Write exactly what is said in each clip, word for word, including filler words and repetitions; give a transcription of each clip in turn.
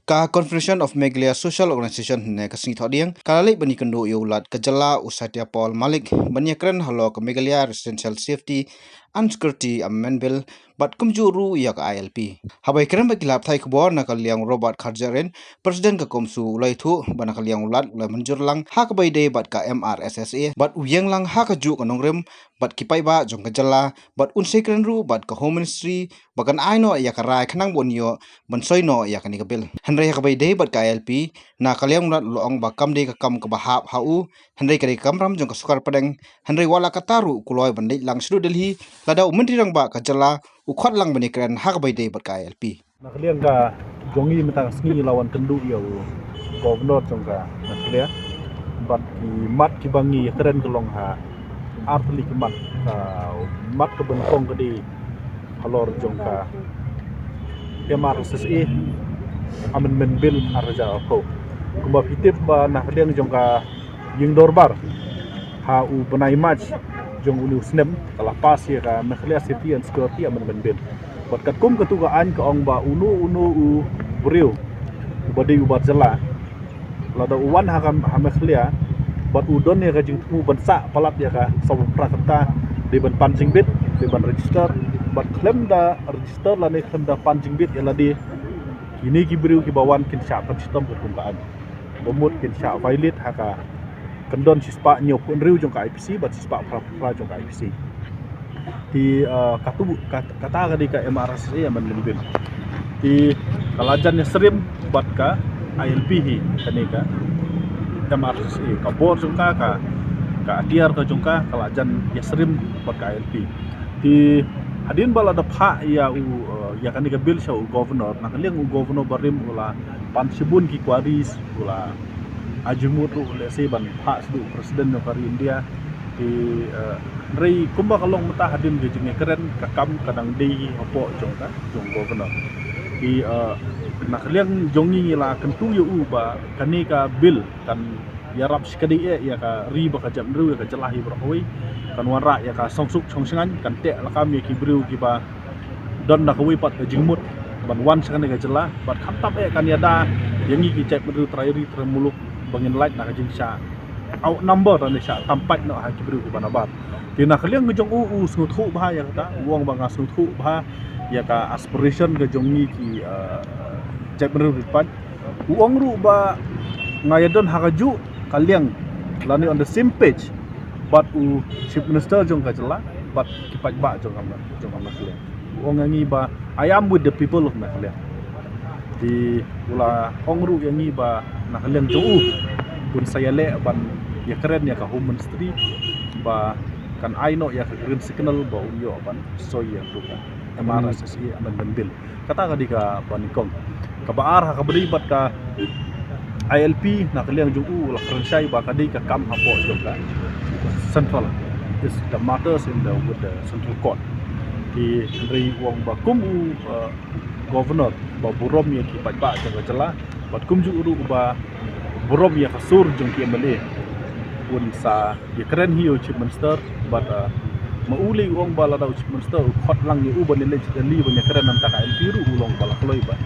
Ka Confederation of Meghalaya Social Organization ne ka sngi Thohdieng ka la leit ban ïakynduh ïa u Lat ka jylla u Satya Paul Malik ban ïakren halor ka Meghalaya Residential Safety and Security Amendment Bill bad kumjuh ruh ïa ka I L P. Haba ïakren bad ki lad pathai khubor na ka liang u Robert Kharjahrin, President ka CoMSU, u la ïathuh ba na ka liang u Lat u la mynjur lang ha kaba ïadei bad ka M R S S A bad u ïeng lang ha kajuh ka nongrim bad ki paidbah jong ka jylla bad un sa ïakren ruh bad ka Home Ministry ba kan ai noh ïa ka rai khnang ba un ïoh ban soi noh ïa kane ka bill. Hynrei ha kaba ïadei bad ka I L P, na ka liang u Lat u la ong ba kam dei ka kam kaba hap ha u, hynrei ka dei ka kamram jong ka sorkar pdeng, hynrei wat la katta ruh u kloi ban leit lang sha Delhi, lada u Myntri Rangbah ka jylla u khot lang ban ïakren ha kaba ïadei bad ka I L P. Na ka liang ka jong ngi mynta ka sngi la wan kynduh ïa u Governor jong ka Meghalaya bad ki mat kiba ngi ïakren ka long ha ar tylli ki mat. Ka mat kaba nyngkong ka dei halor jong ka M R S S A Amendment Bill ar hajar arphew. Kumba phi tip ba na ka liang jong ka ïing dorbar ha u bnai March jong une u snem ka la pass ïa ka Meghalaya Safety and Security Amendment Bill. Bad katkum katu ka aiñ ka ong ba uno uno u briew uba dei u bar jylla, lada u wan ha ka, ha Meghalaya bad u don ïa ka jingthmu ban sah palat ïa ka sawphew phra kynta, dei ban pan jingbit, dei ban register. Bad khlem da register lane khlem da pan jingbit ïa lade, kine ki briew kiba wan kin shah pynshitom katkum ka aiñ. Ba mut kin shah violate ha ka kyndon shispah hynñiewphew hynriew jong ka I P C bad shispah phra phra jong ka I P C. Te, ah, katu, kat-, kata ka dei ka M R S S A Amendment Bill. Te ka la jan ïasyriem bad ka I L P hi kane ka M R S S A, ka bor jong ka, ka, ka atiar ka jong ka, ka la jan ïasyriem bad ka I L P. Te hadien ba la da phah ïa u, eh, ïa kane ka bill sha u Governor, na ka liang u Governor barim u la pan shibun ki queries, u la ai jingmut ruh lehse ban phah sha u President jong ka ri India. Te, eh, hynrei kumba ka long mynta hadien ka jingïakren ka kam ka dang dei hapoh jong ka, jong Governor. Te, eh, na ka liang jong ngi ngi la kyntu ïa u ba kane ka bill kan ïarap shikatdei eh ïa ka ri bad ka jaitbynriew, ïa ka jylla hi baroh kawei. Kan wanrah ïa ka songsuk songshngaiñ, kan teh lakam ïa ki briew kiba don da kawei pat ka jingmut ban wan sha kane ka jylla, bad khamtam eh kan ïada ïa ngi ki jaitbynriew trai ri trai muluk ba ngin lait na ka jingshah outnumber lane shah tam pait noh ha ki briew kiba nabar. Te na ka liang ka jong u, u sngewthuh bha ïa kata, u ong ba nga sngewthuh bha ïa ka aspiration ka jong ngi ki, eh, jaitbynriew ri paid. U ong ruh ba nga ïadon ha kajuh ka liang lane on the same page bad u Chief Minister jong ka jylla bad ki paidbah jong ka, jong ka Meghalaya. U ong ïa ngi ba, "I am with the people of Meghalaya." Te u la ong ruh ïa ngi ba na ka liang jong u un sa ïaleh ban ïakren ïa ka Home Ministry ba kan ai noh ïa ka green signal ba un ïoh ban soi ïa ka M R S S A Amendment Bill. Kata ka dei kaba nyngkong. Kaba ar ha kaba dei bad ka I L P, na ka liang jong u la kren shai ba ka dei ka kam hapoh jong ka central, is the matters in the, with the central court. Te hynrei u ong ba kum u, uh, Governor ba burom ïa ki paidbah jong ka jylla bad kumjuh ruh ba burom ïa ka sur jong ki M L A, un sa ïakren hi ïa u Chief Minister bad, uh, ma u lei u ong ba lada u Chief Minister u khot lang ïa u ban ïaleit sha Delhi ban ïakren na ka I L P ruh u long ba la kloi ban,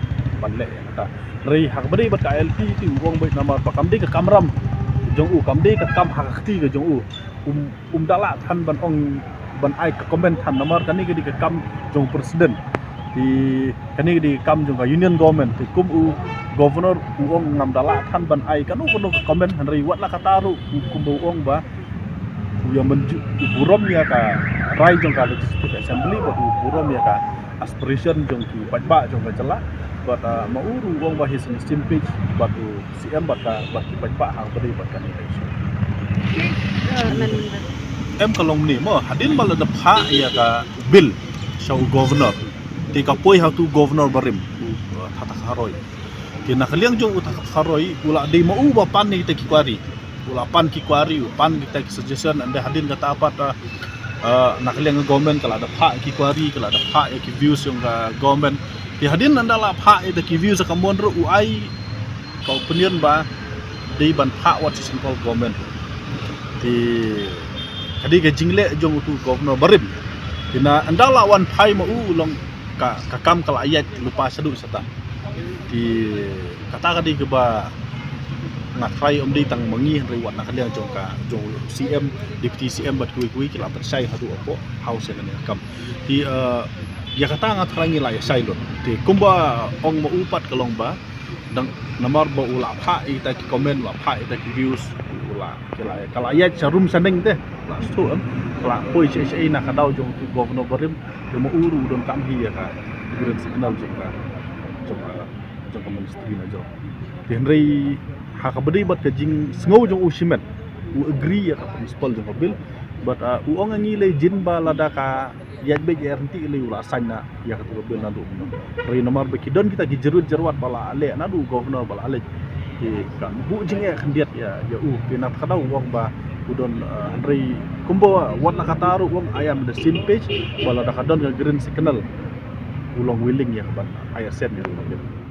ban leh ïa kata. Hynrei ha kaba dei bad ka I L P te u ong beit namar ba kam dei ka kamram jong u, kam dei ka kam ha ka kti ka jong u. Um, um da lah than ban ong ban ai ka comment than namar kane ka dei ka kam jong President. Te kane ka dei ka kam jong ka Union Government. Te kum u Governor u ong ngam da lah than ban ai kano kano ka comment, hynrei wat la kata ruh u kumba u ong ba u ïa mynjur, u burom ïa ka rai jong ka Legislative Assembly bad u burom ïa ka aspiration jong ki paidbah jong ka jylla bad, ah, ma u ruh u ong ba he's in the same page bad u C M bad ka, bad ki paidbah ha kaba dei bad kane ka issue. Em ka long mynne mo, hadien ba la da phah ïa ka bill sha u Governor, te ka poi ha utu u Governor barim, u, uh, Tata Kharoi. Te na ka liang jong u Tata Kharoi u la dei ma u ba pan ïa kita ki query. U la pan ki query, u pan kita ki suggestion, ynda hadien kata pat, uh, uh, na ka liang ka government ka la da phah ki query, ka la da phah ïa ki views jong ka government. Te hadien ynda la phah ïa kita ki views ka mon ruh u ai ka opinion ba dei ban phah wat sha central government. Te ka dei ka jingleh jong utu u Governor barim. Te na ynda la wan phai ma u, u long ka, ka kam ka la ïaid lypa shaduh shata. Te Kata ka dei kaba nga tharai ym dei tang ma ngi hynrei wat na ka liang jong ka jong C M, Deputy C M bad kiwei kiwei ki la pynshai haduh hapoh House ïa kane ka kam. Te ïa kata nga tharai ngi la ïa shai lut. Te kumba ong ma u pat ka long ba dang namar ba u la phah ïa kita ki comment, u la phah ïa kita ki views, u la ki la ka la ïaid sha rum sha neng te la shu em ka la poi sha sha na ka daw jong u Governor barim. Te ma u ruh u don kam hi ïa ka green signal jong ka jong ka jong ka ministry na jong. Te hynrei ha kaba dei bad ka jingsngew jong u shimet u agree ïa ka principle jong ka bill. But u ong ïa ngi lei jin ba lada ka ïaid beit ïa rynti lei u la sign na ïa katu ka bill naduh. Hynrei namar ba ki don kita ki jyrwit jyrwat ba la leh naduh Governor ba la leh. Te ka buh jingeh khyndiat ïa ïa u te na ka daw u ong ba u don hynrei kumba wat la kata ruh u ong I am the same page ba lada ka don ka green signal u long willing ïa ka ban ai assent ïa u.